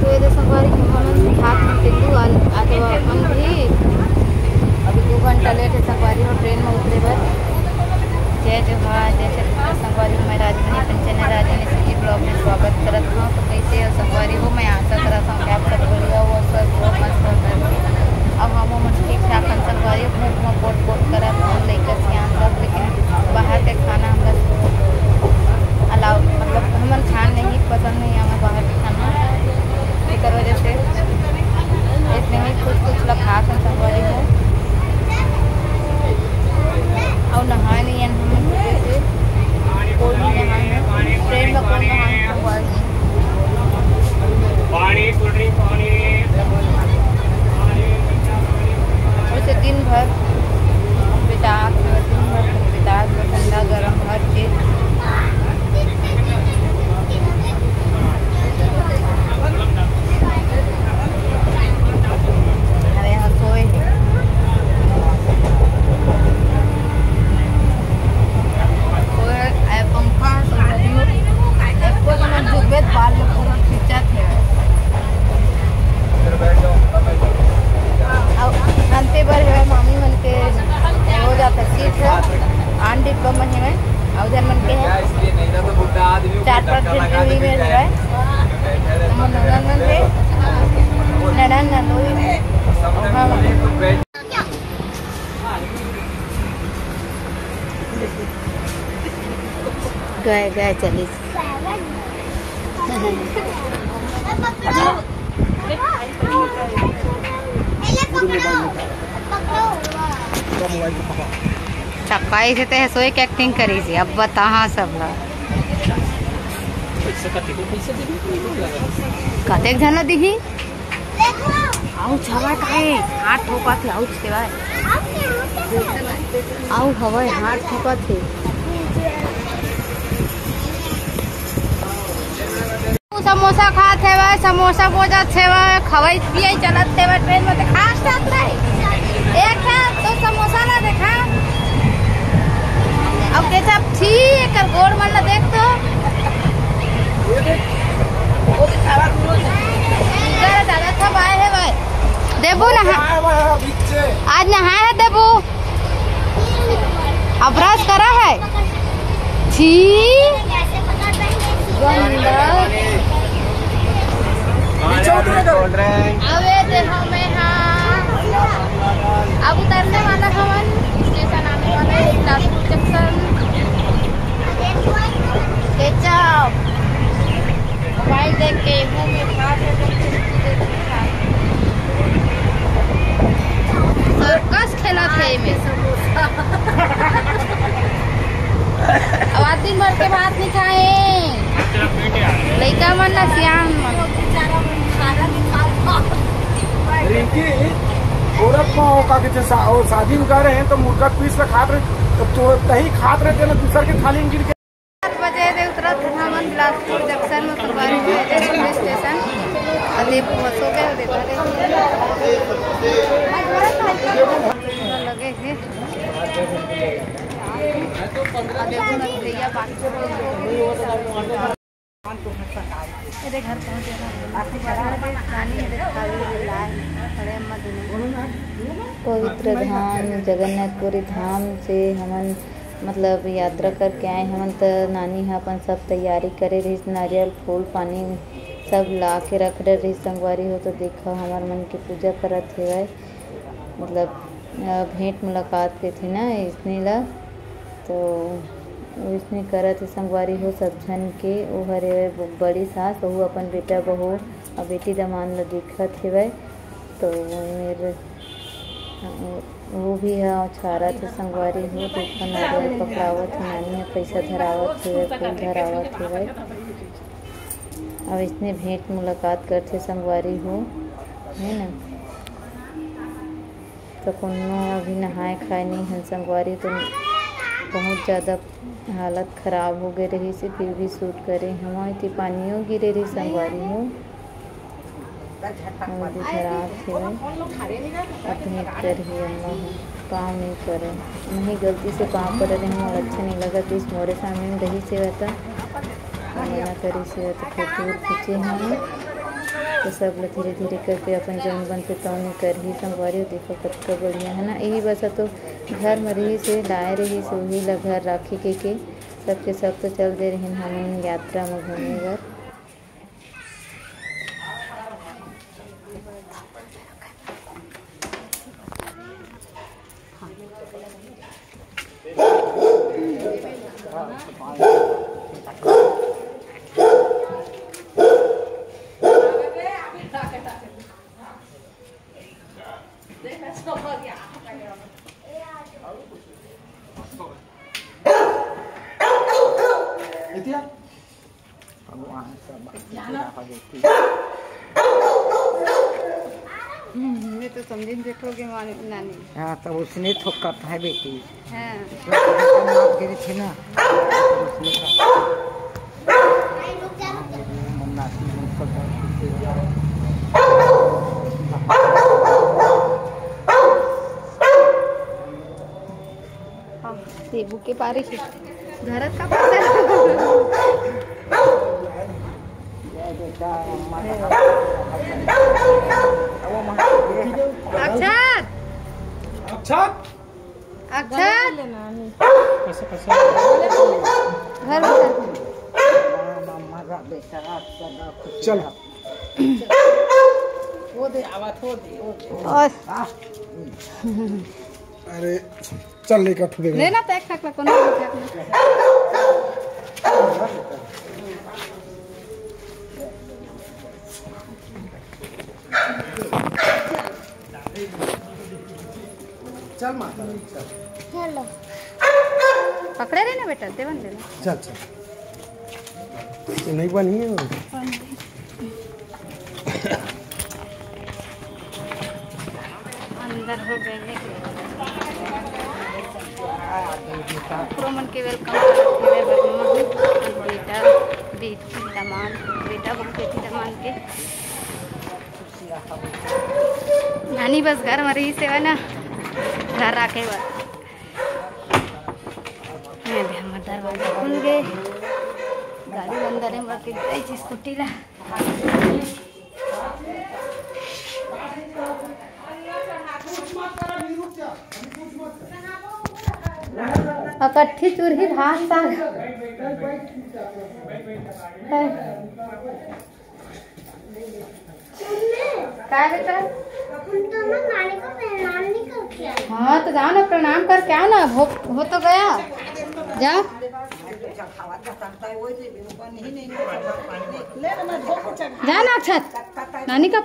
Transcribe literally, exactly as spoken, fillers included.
तो ये दे संगवारी, हमन साथ में तेंदू आल-, आते हुए अपन भी अभी दो घंटा लेट है संगवारी हो ट्रेन में उतरे बर। जय जोहार, जय छत्तीसगढ़ संगवारी हो, मैं राजमणि, अपन चैनल राजमणि सिटी ब्लॉग में स्वागत करत हूँ। तो कैसे हो संगवारी हो? मैं आशा करत हूँ कि आप सब बढ़िया हो, स्वस्थ हो, मस्त हो। अब हम उमन ठीक ठाक हन संगवारी हो, भूख में पोट पोट करत हन लइका सियान सब, लेकिन बाहर के खाना हमला अलाउ, मतलब हमन खान नहीं, पसंद नहीं हमें बाहर के खाना। एकर वजह से इसने ही कुछ कुछ ला खात हन संगवारी हो। और नहाए नहीं हन हमन, जैसे कोई नहीं नहाए हैं, ट्रेन में कोई नहाए हैं संगवारी। पानी, कोल्ड ड्रिंक, पानी। वैसे दिन भर बिता, दिन भर बिता, ठंडा गरम हर चीज। अरे यहाँ सोए हैं। सोए हैं, ए, पंखा है, सोए हैं। एको जना जुबेत बाल में पूरा खींचत है। अब अंते बर है मामी मन के हो जाता सीट है, आन डिब्बा में है, अउ जन मन के है। चार पाँच दिन के हुई में है। हमर ननद मन हे, ननद ननोई। हाँ। गए, गए चलिस। छक्का ही से ते सोए के एक्टिंग करी से, अब बता हाँ सब ला। कतेक झन ला दिही? आउच हवा काहे? हाथ ठोकत हे, आउच हवा। आउ हवा, हाथ ठोकत हे। समोसा खात हेवय, समोसा बोजत हेवय, खवई पियई चलत हेवय, ट्रेन में तो खास खात रहे। एक ठा तो समोसा ला देखा, अब केचप छी, एकर गोड़ मन ला देख तो। इधर दादा सब आए हेवय। देबू नहा, आज नहाए हे देबू। अब ब्रश करा है? छी। गंदा। अबे देखो मैं हाँ। अब उतरने वाला हमन, स्टेशन आने वाला है, बिलासपुर जंक्शन। केचप। मोबाइल देख के मुंह में भात है, तो कुछ भी देख के खा। सर्कस खेलत हे एमे। अब आज दिन भर के भात नहीं खाए। लइका मन ना सियान मन। रिंकी, औरत में हो का कहिथे शा-, वो शादी में गए रहे तो मुर्गा पीस ला खात रहे, तो, तो तही खात रहे ना, दूसर के थाली में गिर के। सात बजे दे उतरत हन हमन बिलासपुर जंक्शन में, सुपारी में रेलवे स्टेशन। अ देबू ह सो गए, देखा दे। लगे हे। अ देबू न भैया बाकी। ये देख घर पहुंच गए। नानी ये देख थाली लाए, खड़े अम्मा दोनों। पवित्र धाम जगन्नाथपुरी धाम से हमन मतलब यात्रा करके आए हमन, त नानी ह अपन सब तैयारी करे रहिस, नारियल, फूल, पानी सब ला के रख डरे रहिस संगवारी हो। तो देखा, हमर मन के पूजा करत हेवय, मतलब, अ, भेंट मुलाकात कथे ना, इसने ला, तो इसने करत हे संगवारी हो सब झन के। ओ हरे ब-, बड़ी सास, ओहू अपन बेटा बहू अउ बेटी दमान ला देखत हेवय। तो मेर वो भी ह छारत हे संगवारी हो, तो अपन नारियल पकड़ावत हे, नानी ह पैसा धरावत हे, फूल धरावत हे। अब इसने भेंट मुलाकात करथे संगवारी हो, है ना। तो कोनो अभी नहाए खाए नहीं हन संगवारी, तो बहुत ज़्यादा हालत खराब हो गए रहिस, फिर भी शूट करे हवं। इति पानियो गिरे रहिस संगवारी हो। अउ दे धरात हेवय, अब भेंट करही अम्मा ह। पाँव नहीं परे, नहीं, गलती से पाँव परे रहे, मोला अच्छा नहीं लगत। इस मोरे सामने में रहिस हेवय त मना करिस हेवय त फोटो खींचे हवं। तो सब ल धीरे धीरे करके अपन जौन बनथे तौन करही संगवारी हो। देखो कतका बढ़िया है ना, यही बस तो घर में रही से लाए रही से वही ला घर राखे के, के सबके सब तो चल दे रही हमन यात्रा में घूमे बर। भगवान सब बात पूरा हो जाती। हम्म, मैं तो समझी देखोगे माने नानी। हाँ, तब उसने तो करता है बेटी। हाँ। तो हम आप गिरे थे ना, उसने का। हाँ, सेबू के पारी के धरत का पत्ता। अक्षत, अक्षत, अक्षत। कैसे, कैसे? घर में। चल। वो दे, आवा, वो दे, वो दे। और अरे, चल, लेकर ठुले लेना, पैक पैक ला, कोनो पैक ना। चल माता, चल। चलो। पकड़े रहे ना बेटा, देवन दे ना। चल, चल। ये नहीं बनी है। अंदर हो गए हैं। ओकरो मन के वेलकम करत हवे बगमा। बेटा, बेटी, दमाद, बेटा, बहू, बेटी, दमाद के। नानी बस घर में रही सेवा ना, घर राखे बर। ये दे, हमर दरवाजा खुल गए। गाड़ी अंदर में रख के गई थी स्कूटी ला। अकट्ठी चूरही भात साग। है। काय बेटा? अपन तो ना नानी को प्रणाम नहीं करके आए। हाँ, तो जाओ ना, प्रणाम करके आओ ना, हो, हो तो गया। जाओ। जा ना अक्षत, नानी का।